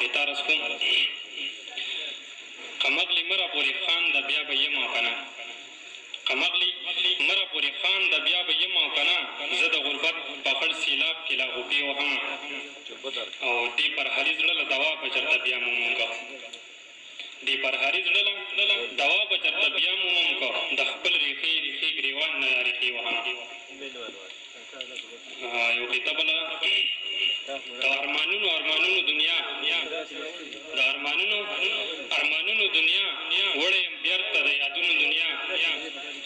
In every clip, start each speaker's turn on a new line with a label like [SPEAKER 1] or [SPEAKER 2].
[SPEAKER 1] قطعه عرض کوم. قمغلی مره پورې خان د بیا به یم او کنه، قمغلی مره پورې خان د بیا به یم او کنه، زه د غربت په خړ سیلاب کې لا غوپې وهم، او دې پرهري زړه له دوا به چېرته بیا مومم که، دې پرهري زړه له دوا به چېرته بیا مومم که، د خپل ریښې ریښې ګریوان نه لا ریښې وهم. یو قطعه بله، د ارمانونو ارمانونو دنیا، د ارمانونو ارمانونو دنیا، وړی یم بیرته د یادونو دنیا،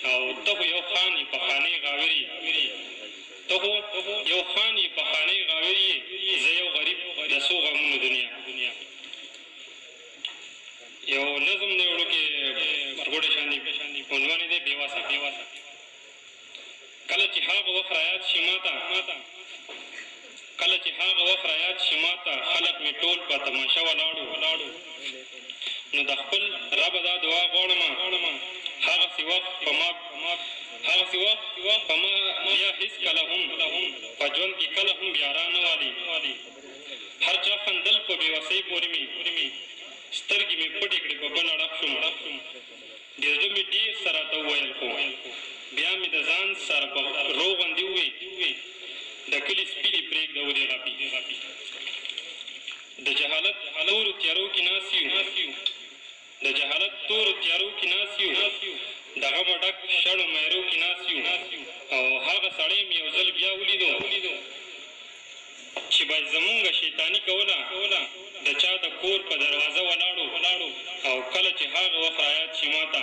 [SPEAKER 1] او ته خو یو خان یې په خانې غاور یې، ته خو یو خان یې په خانې غاور یې، زه یو غریب د څو غمونو دنیا. یو نظم دی وړوکی ورغوټی شان دی، عنوان یې دی بېوسه. کله چې هغه وخت رایاد شي ماته، کله چې هغه وخت رایاد شي ماته، خلک مې ټول په تماشه ولاړو، نو د خپل ربه دا دعا غواړم، هغسې وخت په ما، هغسې وخت په ما بیا هېڅکله هم په ژوند کې کله هم بیا را نه والي. هر چا خندل په بېوسۍ پورې مې سترګې مې پټې کړې، په بل اړخ شوم، د زړه مې ډېر څه راته وویل، خو بیا مې د ځان سره په روغ غوندې ووی، د کلي سپي دې پرېږده ودې غپي. د جهالت تورو تیارو کې ناست یو، د جهالت تورو تیارو کې ناست یو، د غمه ډک شړو میرو کې ناست یو، او هغه سړی مې یو ځل بیا ولیدو چې به زمونږ شیطاني کوله، د چا د کور په دروازه ولاړو، او کله چې هغه وخت رایاد شي ماته،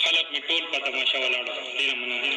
[SPEAKER 1] خلک مې ټول په تماشه ولاړو. ډېره مننه.